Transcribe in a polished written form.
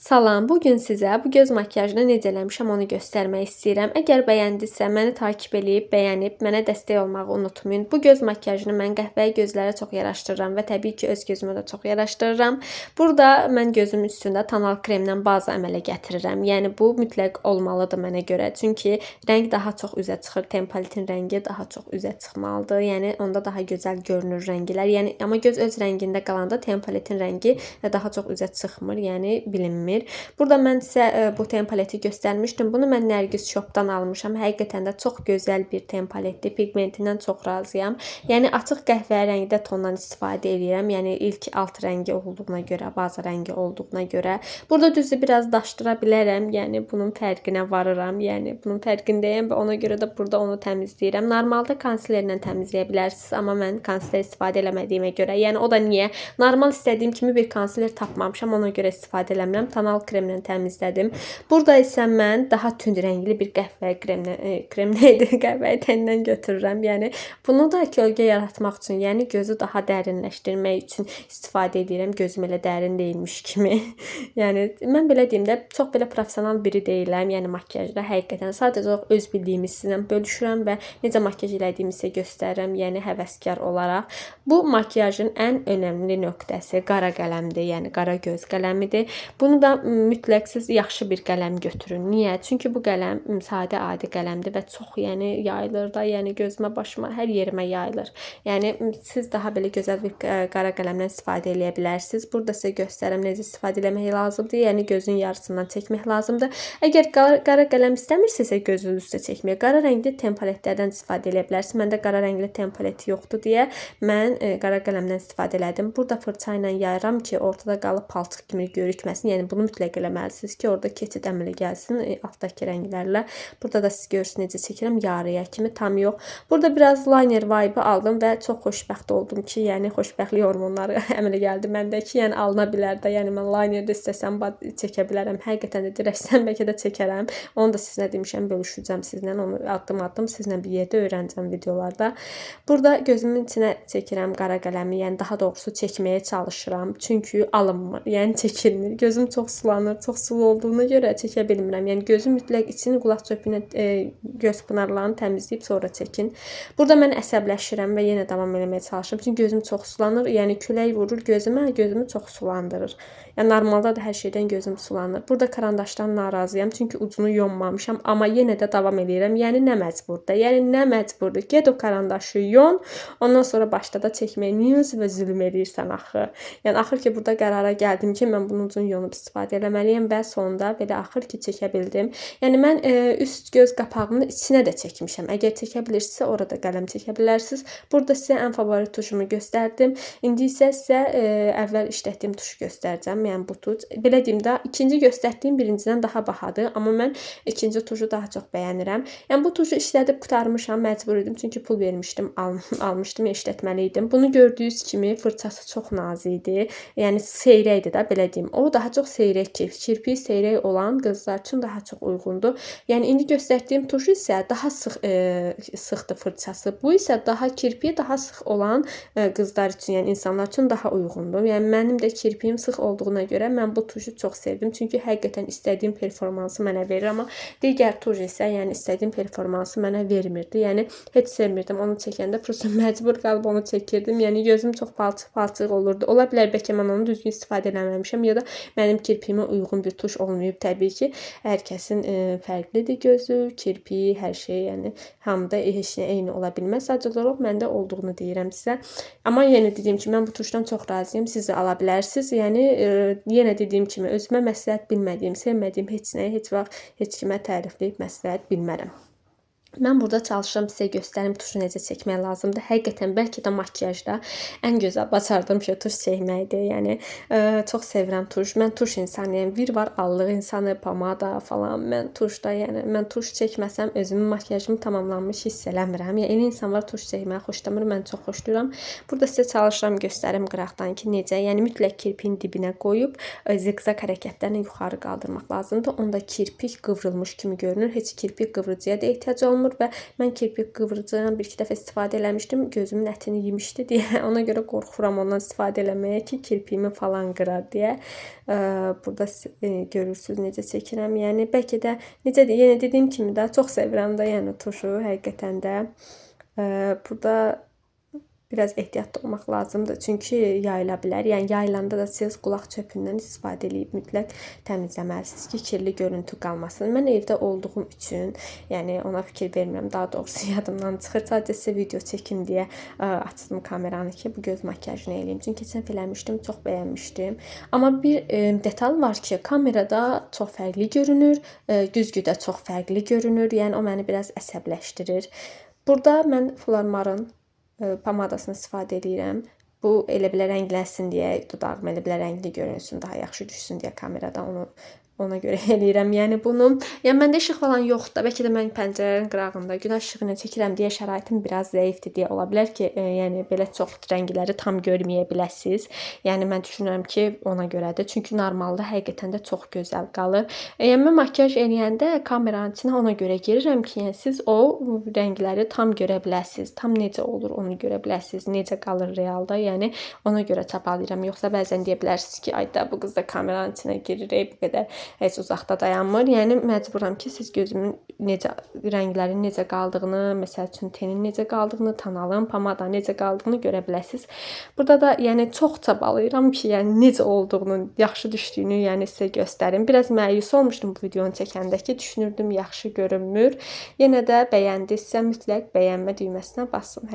Salam, bu gün sizə bu göz makiyajını necə eləmişəm onu göstərmək istəyirəm. Əgər bəyəndinizsə, məni takip eləyib, bəyənib, mənə dəstək olmağı unutmayın. Bu göz makiyajını mən qəhvəyi gözlərə çox yaraşdırıram və təbii ki, öz gözümə də çox yaraşdırıram. Burada mən gözümün üstündə tonal kremdən baza əmələ gətirirəm. Yəni bu mütləq olmalıdır mənə görə. Çünki rəng daha çox üzə çıxır. Tempalitin rəngi daha çox üzə çıxmalıdır. Yəni onda daha gözəl görünür rənglər. Yəni amma göz öz rəngində qalanda tempalitin rəngi daha çox üzə çıxmır, yəni bilinmir. Burada mən sizə bu tempaleti göstərmişdim. Bunu mən Nərgiz Shop'dan almışam. Həqiqətən də çox gözəl bir tempaletdir. Pigmentindən çox razıyam. Yəni açıq qəhvərəngdə tondan istifadə edirəm. Yəni ilk alt rəngi olduğuna görə, baza rəngi olduğuna görə. Burada düzdür biraz daşdıra bilərəm. Yəni bunun fərqinə varıram. Yəni bunun fərqindəyəm və ona görə də burada onu təmizləyirəm. Normalda konsilerlə təmizləyə bilərsiniz, amma mən konsiler istifadə eləmədiyimə görə, yəni o da niyə? Normal istədiyim kimi bir konsiler tapmamışam, ona görə istifadə eləmirəm. Tonal kremlə təmizlədim. Burada isə mən daha tünd rəngli bir qəhvəyi kremlə, krem nə idi? Qəhvəyi təndən götürürəm. Yəni bunu da kölgə yaratmaq üçün, yəni gözü daha dərinləşdirmək üçün istifadə edirəm. Gözüm elə dərin deyilmiş kimi. Yəni mən belə deyim də, çox belə professional biri deyiləm. Yəni makiyajda həqiqətən sadəcə olaraq öz bildiyimi sizinlə bölüşürəm və necə makiyaj elədiyimi sizə göstərirəm, yəni həvəskar olaraq. Bu makiyajın ən önəmli nöqtəsi qara qələmdir, yəni qara göz qələmidir. Bunu da mütləq siz yaxşı bir qələm götürün. Niyə? Çünki bu qələm sadə adi qələmdir və çox, yəni yayılır da, yəni gözümə, başıma, hər yerimə yayılır. Yəni siz daha belə gözəl bir qara qələmdən istifadə eləyə bilərsiniz. Burada sizə göstərirəm necə istifadə eləmək lazımdır. Yəni gözün yarısından çəkmək lazımdır. Əgər qara qələm istəmirsinizsə gözünüz üstə çəkməyə, qara rəngli tempaletlərdən istifadə eləyə bilərsiniz. Məndə qara rəngli tempalet yoxdur deyə mən qara qələmdən istifadə elədim. Burada fırça ilə yayıram ki, ortada qalıb palçıq kimi görükməsin. Yəni bunu mütləq eləməlisiniz ki, orada keçid əmələ gəlsin altdakı rənglərlə. Burada da siz görürsünüz necə çəkirəm, yarıya kimi, tam yox. Burada biraz liner vibe aldım və çox xoşbəxt oldum ki, yəni xoşbəxtlik hormonları əmələ gəldi məndə ki, yəni alına bilər də. Yəni mən linerdə istəsəm çəkə bilərəm. Həqiqətən də dirəksəm bəlkə də çəkərəm. Onu da sizə demişəm, bölüşəcəm sizlə. Onu addım-addım sizlə bir yerdə öyrənəcəm videolarda. Burada gözümün içinə çəkirəm qara qələmi, yəni daha doğrusu çəkməyə çalışıram. Çünki alınmır, yəni çəkilmir. Gözüm çox sulanır, çox sulu olduğuna görə çəkə bilmirəm. Yəni gözü mütləq içini qulaq çöpü ilə göz pınarlarını təmizləyib sonra çəkin. Burada mən əsəbləşirəm və yenə davam eləməyə çalışıram. Çünki gözüm çox sulanır, yəni külək vurur gözümə, gözümü çox sulandırır. Yəni normalda da hər şeydən gözüm sulanır. Burada karandaşdan narazıyam, çünki ucunu yonmamışam, amma yenə də davam eləyirəm. Yəni nə məcburdur? Yəni nə məcburdur? Get o karandaşı yon, ondan sonra başda da çəkməyə niyə özünə zülm eləyirsən axı? Yəni axır ki burada qərara gəldim ki, mən bunun ucunu yonub istifadə eləməliyəm və sonda belə axır ki çəkə bildim. Yəni mən üst göz qapağımın içinə də çəkmişəm. Əgər çəkə bilirsinizsə, orada qələm çəkə bilərsiniz. Burada sizə ən favori tuşumu göstərdim. İndi isə sizə əvvəl işlətdiyim tuşu göstərəcəm. Yəni bu tuş. Belə deyim də, ikinci göstərdiyim birincidən daha bahadır, amma mən ikinci tuşu daha çox bəyənirəm. Yəni bu tuşu işlədib qurtarmışam, məcbur idim, çünki pul vermişdim, almışdım, işlətməli idim. Bunu gördüyünüz kimi fırçası çox nazik idi. Yəni seyrək idi də, belə deyim. O daha çox seyrək kirpik, kirpiyi seyrək olan qızlar üçün daha çox uyğundur. Yəni indi göstərdiyim tuş isə daha sıxdır fırçası. Bu isə daha kirpiyi daha sıx olan qızlar üçün, yəni insanlar üçün daha uyğundur. Yəni mənim də kirpiyim sıx olduğuna görə mən bu tuşu çox sevdim. Çünki həqiqətən istədiyim performansı mənə verir, amma digər tuş isə yəni istədiyim performansı mənə vermirdi. Yəni heç sevmirdim onu çəkəndə, prosta məcbur qalıb onu çəkirdim. Yəni gözüm çox palçıq-palçıq olurdu. Ola bilər bəlkə mən onu düzgün istifadə eləməmişəm ya da mənim kirpiyimə uyğun bir tuş olmayıb. Təbii ki, hər kəsin fərqlidir gözü, kirpiyi, hər şey, yəni hamıda heç nə eyni ola bilməz. Sadəcə olaraq məndə olduğunu deyirəm sizə. Amma yenə dediyim kimi mən bu tuşdan çox razıyam. Siz də ala bilərsiniz. Yəni yenə dediyim kimi özümə məsləhət bilmədiyim, sevmədiyim heç nəyi heç vaxt heç kimə tərifləyib məsləhət bilmərəm. Mən burada çalışıram sizə göstərim tuşu necə çəkmək lazımdır. Həqiqətən bəlkə də makiyajda ən gözəl bacardığım şey tuş çəkməkdir. Yəni çox sevirəm tuş. Mən tuş insanıyam. Bir var allıq insanı, pomada falan. Mən tuşda, yəni mən tuş çəkməsəm özümün makiyajımı tamamlanmış hiss eləmirəm. Yəni elə insan var tuş çəkməyi xoşlamır. Mən çox xoşlayıram. Burada sizə çalışıram göstərim qıraqdan ki necə. Yəni mütləq kirpiyin dibinə qoyub ziqzaq hərəkətlərlə yuxarı qaldırmaq lazımdır. Onda kirpik qıvrılmış kimi görünür. Heç kirpik qıvrıcıya da ehtiyac olmur. olmur və mən kirpik qıvırıcıdan bir-iki dəfə istifadə eləmişdim. Gözümün ətini yemişdi deyə ona görə qorxuram ondan istifadə eləməyə ki, kirpiyimi falan qırar deyə. Burada görürsüz necə çəkirəm. Yəni bəlkə də necə də yenə dediyim kimi də çox sevirəm də, yəni tuşu həqiqətən də. Burada biraz ehtiyatlı olmaq lazımdır. Çünki yayıla bilər. Yəni yayılanda da siz qulaq çöpündən istifadə eləyib mütləq təmizləməlisiniz ki, kirli görüntü qalmasın. Mən evdə olduğum üçün, yəni ona fikir vermirəm. Daha doğrusu yadımdan çıxır. Sadəcə sizə video çəkim deyə açdım kameranı ki, bu göz makiyajını eləyim. Çünki keçən eləmişdim, çox bəyənmişdim. Amma bir detal var ki, kamerada çox fərqli görünür, güzgüdə çox fərqli görünür. Yəni o məni biraz əsəbləşdirir. Burada mən Flormar'ın pomadasını istifadə edirəm. Bu elə belə rənglənsin deyə, dodağım elə belə rəngli görünsün, daha yaxşı düşsün deyə kamerada onu ona görə eləyirəm. Yəni bunu, yəni məndə işıq falan yoxdur da. Bəlkə də mən pəncərənin qırağında günəş işığı ilə çəkirəm deyə şəraitim biraz zəifdir deyə ola bilər ki, yəni belə çox rəngləri tam görməyə biləsiz. Yəni mən düşünürəm ki, ona görədir. Çünki normalda həqiqətən də çox gözəl qalır. Yəni mən makiyaj eləyəndə kameranın içinə ona görə girirəm ki, yəni siz o rəngləri tam görə biləsiniz. Tam necə olur onu görə biləsiniz. Necə qalır realda. Yəni ona görə çapalayıram. Yoxsa bəzən deyə bilərsiniz ki, ay da bu qız da kameranın içinə girir, ey, bu qədər heç uzaqda dayanmır. Yəni məcburam ki, siz gözümün necə rənglərin necə qaldığını, məsəl üçün tenin necə qaldığını, tonalın, pomadanın necə qaldığını görə biləsiniz. Burada da yəni çox çabalayıram ki, yəni necə olduğunu, yaxşı düşdüyünü, yəni sizə göstərim. Biraz məyus olmuşdum bu videonu çəkəndə ki, düşünürdüm yaxşı görünmür. Yenə də bəyəndinizsə mütləq bəyənmə düyməsinə basın.